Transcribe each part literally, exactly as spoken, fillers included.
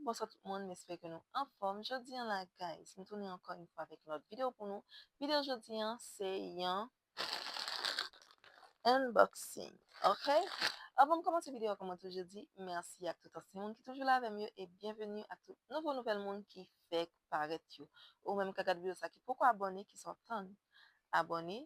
Bonswa tout moun, m espere ke nou anfòm. Jodi a la, guys, m tounen ankò yon fwa avèk yon lòt videyo pou nou. Videyo jodi a, se yon unboxing, ok? Avan m kòmanse videyo a, kòm mwen toujou di, mèsi ak tout ansyen moun ki toujou la avè m yo, e byenveni ak tout nouvo nouvèl moun ki fèk parèt yo. Ou menm ka gad videyo sa ki poko abòne, ki sa w ap tann? Abòne,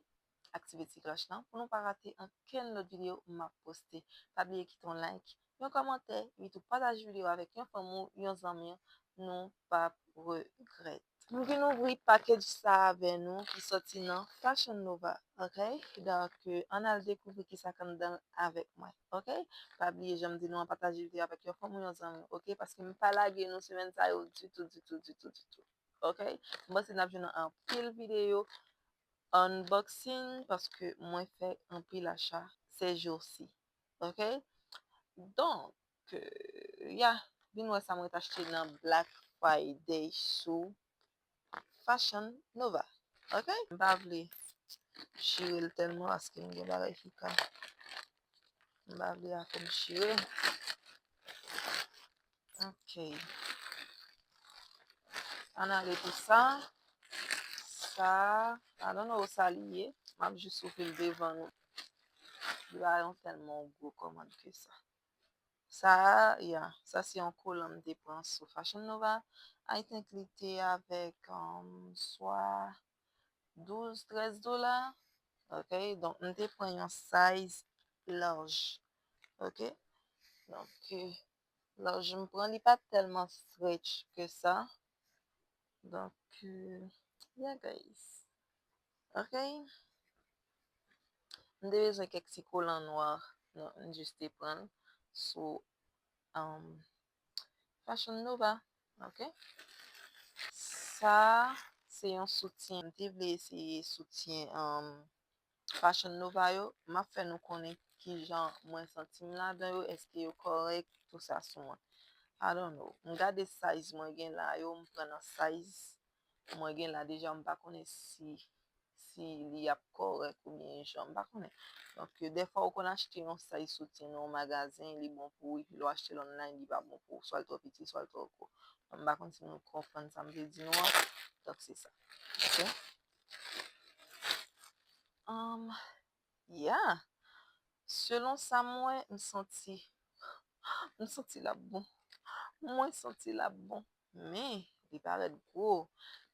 aktive ti klòch lan pou nou pa rate ankenn lòt videyo m ap poste. Pa bliye kite yon like, yon kòmantè, epi tou pataje videyo avèk yon fanmi w, yon zanmi w, nou p ap regrèt. M vin ouvri package sa avè nou ki sòti nan Fashion Nova, ok? Donk, euh, ann al dekouvri kisa k anndan l avèk mwen, ok? Pa bliye, jan m di nou an, pataje videyo avèk yon fanmi w, yon zanmi w, ok? Paske m pa lage nou semèn sa yo ditou, ditou, ditou, ditou, ok? M panse n ap jwenn anpil videyo unboxing paske mwen fè anpil acha ces jours-ci, ok? Donk, euh, ya, vin wè sa mwen t achte nan Black Friday sou Fashion Nova, ok? M pa vle chire l tèlman paske m gen bagay ki ka, m pa vle afè m chire. Ok. Ann ale pou sa. Sa, I don't know sa li ye. M ap jis ouvri l devan nou. Li pa yon tèlman gwo kòmann ke sa. Sa, ya, sa se yon kolan m te pran sou Fashion Nova. I think li te avèk, um, swa douz, trèz dola. Ok, donk m te pran yon size large. Ok, donk, euh, large m pran, li pa tèlman stretch ke sa. Donk, euh, yeah, guys. Ok. M te bezwen kèk ti kolan nwa. Non, m jis te pran l sou, um, Fashion Nova. Ok. Sa, se yon soutyen. M te vle eseye soutyen, um, Fashion Nova yo. M ap fè nou konnen kijan mwen santi m ladan yo, èske yo kòrèk, tou sa sou mwen. I don't know. M gade size mwen gen la yo, m pran nan size mwen gen la deja, m pa konnen si, si li ap kòrèk oubyen jan, m pa konnen. Donk, dèfwa ou konn achte yon size soutyen nan yon magazen, li bon pou ou, epi lè w achte l online, li pa bon pou ou, swa l twò piti, swa l twò gwo. M pa konn si nou konprann sa m vle di nou an. Donk, se sa. Ok? Um, yeah. Selon sa m wè, m santi, m santi l ap bon. Mwen santi l ap bon. Men, li parèt gwo.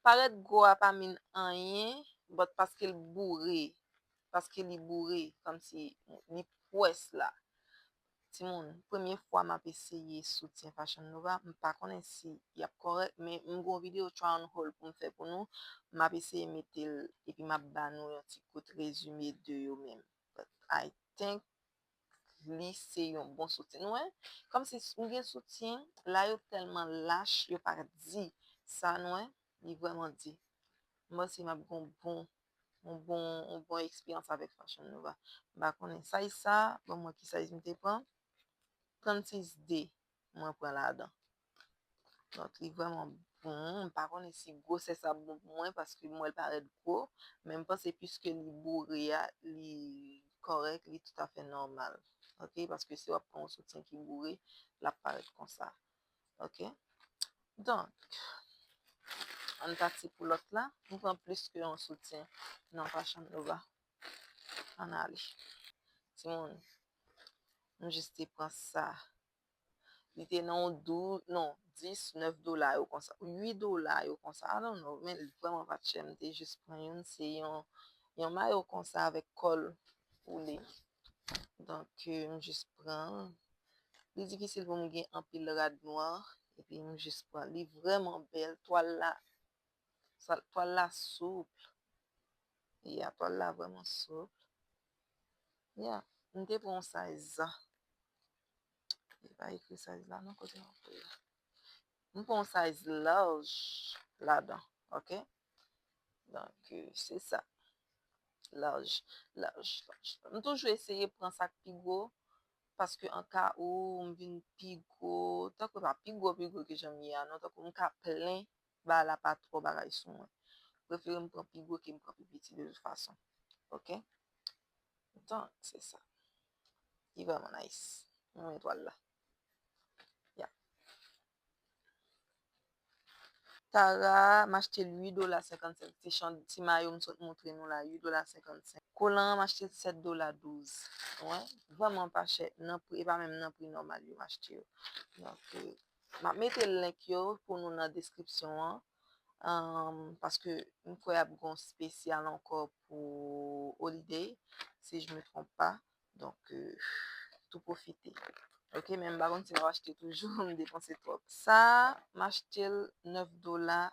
Parèt gwo a pa mean anyen, but paske l boure. Paske li boure, kòmsi li pwès la. Timoun, premye fwa m ap eseye soutyen Fashion Nova, m pa konnen si y ap kòrèk, men m gon videyo try on haul pou m fè pou nou. M ap eseye mete l, epi m ap ba nou yon ti kout rezime de yo menm. But I think li se yon bon soutyen. Nou wè, kòmsi m gen soutyen, la yo tèlman lach, yo pa di sa, nou wè, li vrèman di. M panse m ap gen yon bon, yon bon, yon bon eksperyans avèk Fashion Nova. M pa konnen size sa, bon, mwen ki size m te pran, trannsis de mwen pran ladan. Donk, li vrèman bon. M pa konnen si gwosè sa bon pou mwen, paske m wè l parèt gwo, men m panse piske li boure a, li kòrèk, li toutafè nòmal. Ok? Paske si w ap pran yon soutyen ki boure, l ap parèt konsa. Ok? Donk, ann pati pou lòt la. M pran plis ke yon soutyen nan Fashion Nova. Ann ale. Timoun, m jis te pran sa. Li te nan yon douz, non, dis, nèf dola yo konsa, uit dola yo konsa. I don't know, men li vrèman pa t chè. M te jis pran youn, se yon, yon mayo konsa avèk kòl woule. Donk, euh, m jis pran l. Li difisil pou m gen anpil rad nwa, epi m jis pran. Li vrèman bèl, twal la, sa, twal la soup. Ya, twal la vrèman soup. Ya, m te pran yon size. Li pa ekri size la non, kote m ap pran la. M pran yon size large ladan, ok? Donk, euh, se sa. Large, large, large. M toujou eseye pran sa k pi gwo, paske an ka ou m vin pi gwo, tankou pa pi gwo, pi gwo ke jan m ye a non, tankou m ka plen ba la pa twò bagay sou mwen. Prefere m pran pi gwo ke m pran pi piti de tout fason. Ok? Donk, se sa. Li vrèman nice. Mwen etwal la. Ya. Tara, m achte l uit dola senkannsenk. Ti chan, ti mayo m sot montre nou la, uit dola senkannsenk. Kolan an, m achte l sèt dola douz. Wi, vrèman pa chè. Nan pri, e pa menm nan pri nòmal yo m achte yo. Donk, euh, m ap mete link yo pou nou nan deskripsyon an. Um, paske m kwè ap gon spesyal ankò pou holiday, si je me trompe pas. Donk, euh, tou pwofite. Ok, men m pa konn si m ap achte toujou, m depanse twòp. Sa, m achte l nèf dola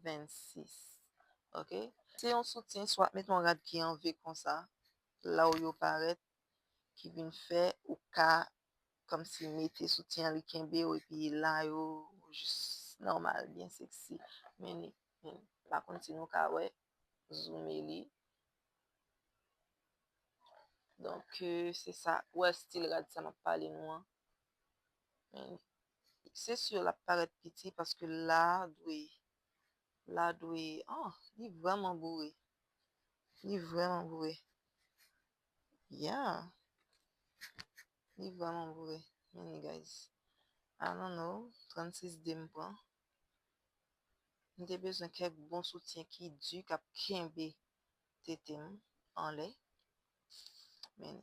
vennsis. Ok? Se yon soutyen, swa met yon rad ki an V konsa, la w yo parèt, ki vin fè ou ka kòmsi mete soutyen an, li kenbe w, epi la yo jis nòmal, byen seksi. Men li, men m pa konn si nou ka wè, zoome li. Donk, euh, se sa. Ou wè stil rad sa m ap pale nou an. Men, se si l ap parèt piti paske la dwe, la dwe, oh, li vrèman boure. Li vrèman boure. Yeah. Li vrèman boure. Men li, guys. I don't know. Trannsis de m pran. M te bezwen kèk bon soutyen ki di, k ap kenbe tete m anlè. Men,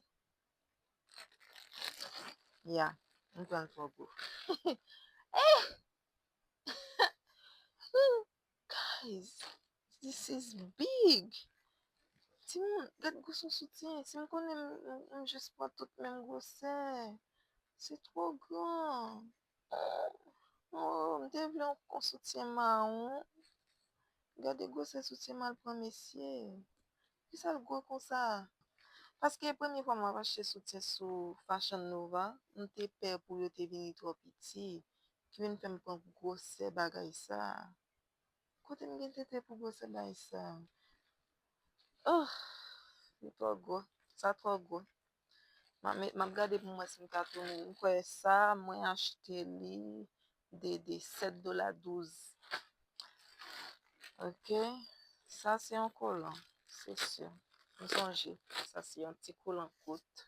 yeah, m pran l twò gwo. Eh! Guys, this is big. Timoun, gad gwosè soutyen. Si m konnen m, m, m jis pran tout menm gwosè. Se twò gran. Oh, m te vle yon, yon soutyen mawon. Gade gwosè soutyen m al pran, mesye. Kisa l gwo konsa? Paske premye fwa m ap achte soutyen sou Fashion Nova, m te pè pou yo te vini twò piti, ki vin fè m pran gwosè bagay sa. Kote m gen tete pou gwosè bagay sa? Oh, li twò gwo. Sa twò gwo. M ap met, m ap gade pou m wè si m ka tounen. M kwè sa, mwen achte li de, de sèt dola douz. Ok. Sa se yon kolan, se si. M sonje, sa se yon ti kolan kout.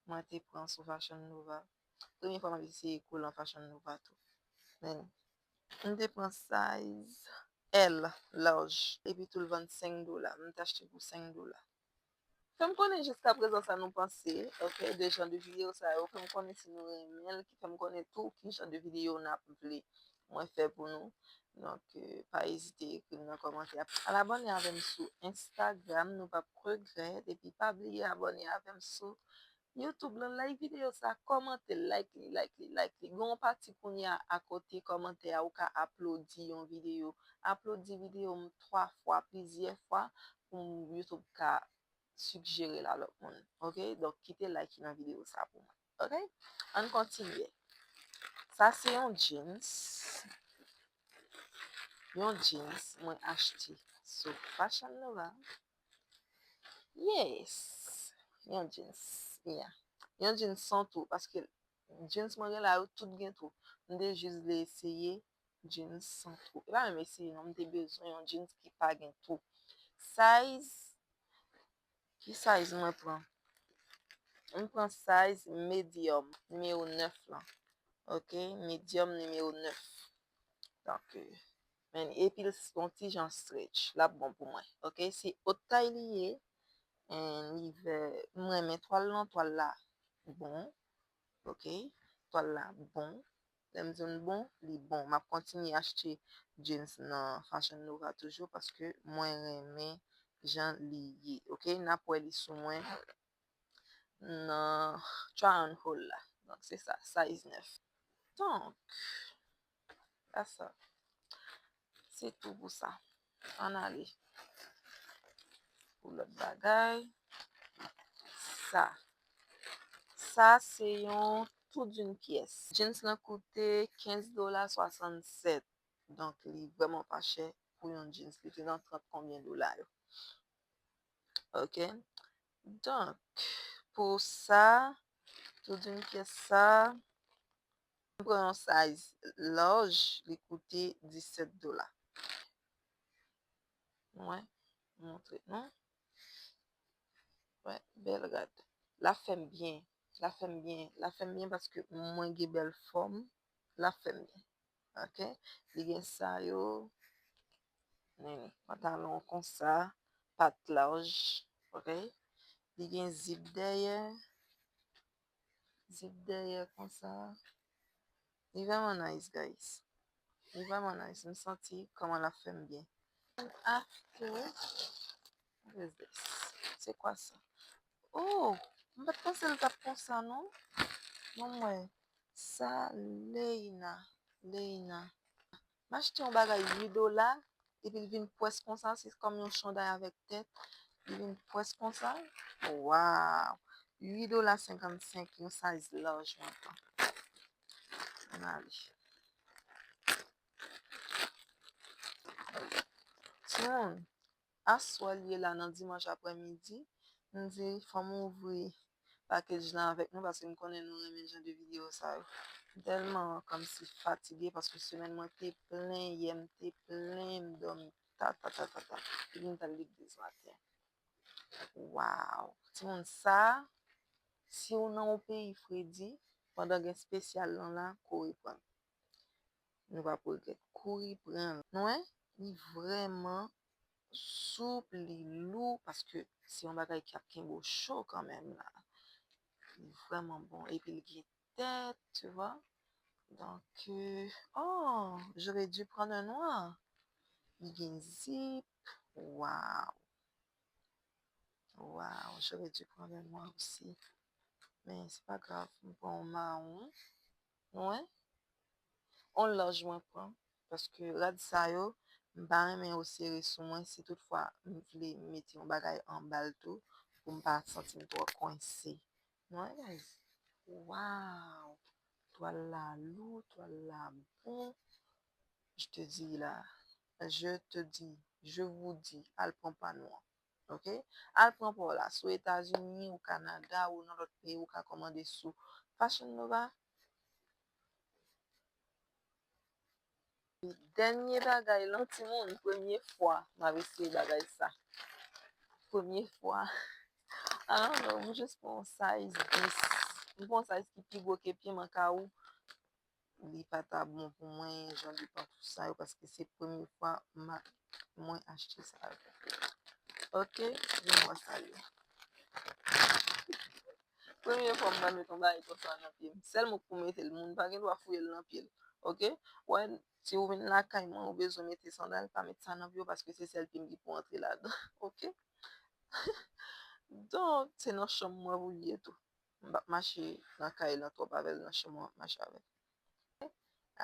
Mwen te pran sou Fashion Nova. Premye fwa m ap eseye kolan Fashion Nova tou. Men, m te pran size L, large. Epi tou l vann senk dola. M te achte pou senk dola. Fè m konnen jiskaprezan sa nou panse, ok, de jan de videyo sa yo. Fè m konnen si nou renmen l, ki fè m konnen tou ki jan de videyo n ap vle mwen fè pou nou. Donk, euh, pa ezite ekri m nan kòmantè a. Al abòne avè m sou Instagram, nou p ap regrèt. Epi pa bliye abòne avè m sou YouTube lan, like videyo sa, kòmante, like li, like li, like li. Gen yon pati kounye a akote kòmantè a, ou ka aplodi yon videyo. Aplodi videyo m twa fwa, plizyè fwa, pou YouTube ka sijere l a lòt moun. Ok? Donk, kite like nan videyo sa pou mwen. Ok? Ann kontinye. Sa se yon jeans. Yon jeans mwen achte sou Fashion Nova. Yes. Yon jeans. Yeah. Yon jeans san twou, paske jeans mwen gen la yo tout gen twou. M te jis vle eseye jeans san twou. E pa menm eseye non, m te bezwen yon jeans ki pa gen twou. Size, ki size mwen pran? M pran size medium, nimewo nèf lan. Ok, medium nimewo nèf. Donk, euh, men epi l s-, yon ti jan stretch, l ap bon pou mwen. Ok, se haute taille li ye. And li vè, m renmen twal lan, twal la bon. Ok, twal la bon. Lè m di n bon, li bon. M ap kontinye achte jeans nan Fashion Nova toujou paske mwen renmen jan li ye. Ok, n ap wè li sou mwen nan try on haul la. Donk, se sa, size nèf. Donk, that's all. Se tou pou sa. Ann ale pou lòt bagay. Sa. Sa se yon tout d'une pièce. Jeans lan koute kenz dola swasannsèt. Donk, li vrèman pa chè pou yon jeans. Li te nan trant konbyen dola yo. Ok. Donk, pou sa, tout d'une pièce sa, m pran yon size large, li koute disèt dola. Mwen montre nou. Wè, bèl rad. L ap fè m byen. L ap fè m byen. L ap fè m byen paske mwen gen bèl fòm. L ap fè m byen. Ok? Li gen sa yo. Pantalon konsa, pat laj, ok? Li gen zip dèyè, zip dèyè konsa. Li vrèman nice, guys. Li vrèman nice. M santi kòman l ap fè m byen. And after, what is this? C'est quoi ça? Oh, m pa t panse l t ap konsa, non. Non, mwen. Sa, Leina. Leina. M achte yon bagay uit dola, epi l vin pwès konsa, se kòm yon chanday avèk tèt. Li vin pwès konsa. Waw! Uit dola senkannsenk, yon size large mwen pran. Ann ale. Timoun, aswè l ye la nan dimanch aprèmidi, m di fò m ouvri package lan avèk nou paske m konnen nou renmen jan de videyo sa yo. M tèlman kòmsi fatige paske semèn mwen te plen, yè m te plen, m dòmi ta, ta, ta, ta, ta. Epi m t al legliz maten. Waw! Timoun, sa, si w nan yon peyi fredi, pandan gen espesyal lan la, kouri pran l. Nou p ap regrèt. Kouri pran l. Nou wè, li vrèman soup, li lou, paske se yon bagay k ap kenbe w cho kanmenm la. Li vrèman bon. Epi l gen tèt, tu vois. Donc, euh, oh, j'aurais dû prendre un noir. Li gen zip. Waw. Waw, j'aurais dû prendre un noir aussi. Men, se pa grav, m pran yon mawon. Nou wè? On laj mwen pran. Paske rad sa yo, m pa renmen yo sere sou mwen. Si toutfwa m vle mete yon bagay anba l tou, pou m pa santi m twò kwense. Nou wè, guys? Waw! Twal la lou, twal la bon. Je te dis la, je te dis, je vous dis, al pran pa nou an. Ok? Al pran pa w la. Si w Etazini, ou Kanada, ou nan lòt peyi, ou ka kòmande sou Fashion Nova. Dènye bagay lan, timoun, premye fwa m ap eseye bagay sa. Premye fwa. I don't know, m jis pran yon size dis. M pran yon size ki pi gwo ke pye m an ka ou. Li pa ta bon pou mwen, jan de pantou sa yo, paske se premye fwa m a, mwen achte sa yo. Ok, je vois ça, yo. Premye fwa m pral met yon bagay konsa nan pye m. Sèl mwen k pou mete l, moun pa gen dwa fouye l nan pye l. Ok? Wè, si w vin lakay mwen, ou bezwen mete sandal, pa met sa nan pye w, paske se sèl pye m ki pou antre ladan. Ok? Donk, se nan chanm mwen pou l ye tou. M p ap mache nan kay lan twòp avè l nan chanm mwen, m ap mache avè l.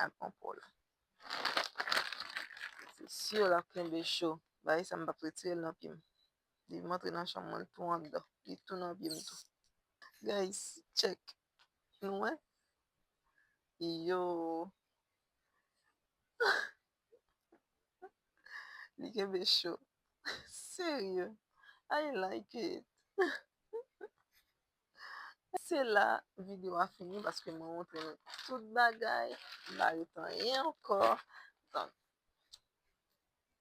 Al pran pa w la. Se si l ap kenbe cho. Bagay sa m p ap retire l nan pye m. Depi m antre nan chanm mwen, l tou anndan. Li tou nan pye m tou. Guys, check. Nou wè? Yo. Li kenbe cho. Serye. I like it. Se la videyo a fini paske mwen montre nou tout bagay. M pa ret anyen ankò. Donk,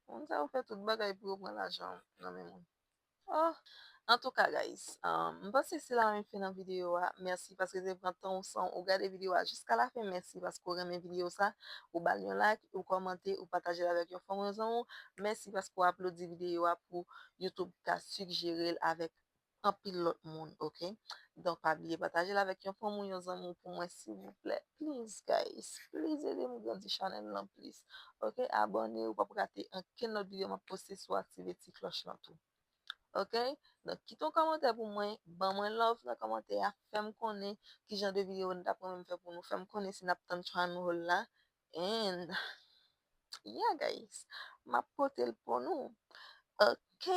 moun sa yo fè tout bagay pou yo pran lajan nan men moun. Oh, antouka, guys, um, m panse se la menm fen nan videyo a. Mèsi paske te pran tan w san w gade videyo a jiska lafen. Mèsi paske w renmen videyo sa. Ou ba l yon like, ou kòmante, ou pataje l avèk yon fanm ou yon zanmi w. Mèsi paske w aplodi videyo a pou YouTube ka sijere l avèk anpil lòt moun, ok? Donk, pa bliye pataje l avèk yon fanm ou yon zanmi w pou mwen, silvouplè. Please, guys. Please, ede m grandi chanèl lan, please. Ok? Abòne, ou p ap rate ankenn lòt videyo m ap poste si w aktive ti klòch lan tou. Ok? Donk, kite yon kòmantè pou mwen, ban mwen love nan kòmantè a, fè m konnen ki jan de videyo n t ap renmen m fè pou nou, fè m konnen si n ap tann try on haul la. And, yeah, guys, m ap pote l pou nou. Ok?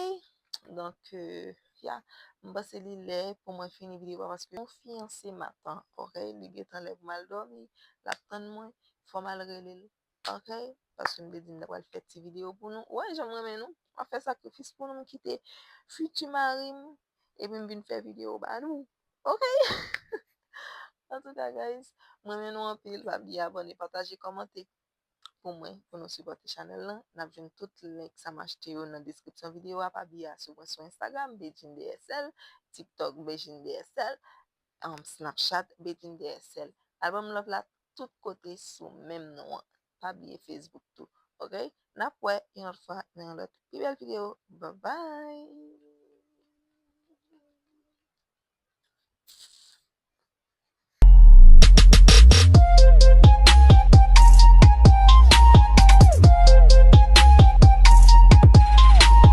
Donk, euh, yeah, m panse li lè pou mwen fini videyo a paske yon fiyanse m ap tann, ok? Li gentan lè pou m al dòmi, l ap tann mwen, fò m al rele l. Ok? Paske m te di m ta pral fè ti videyo pou nou. Ou wè jan m renmen nou? M ap fè sakrifis pou nou, m kite fiti mari m, epi m vin fè videyo ba nou. Ok? Antouka, guys, m renmen nou anpil. Pa bliye abòne, pataje, kòmante pou mwen, pou nou sipòte chanèl lan. N ap jwenn tout link sa m achte yo nan deskripsyon videyo a. Pa bliye a swiv mwen sou Instagram, Bedjine D S L, TikTok, Bedjine D S L, um, Snapchat, Bedjine D S L. Al ban m love la tout kote sou menm non an. Pa bliye Facebook tou, ok? N ap wè yon lòt fwa nan yon lòt pi bèl videyo. Bye bye!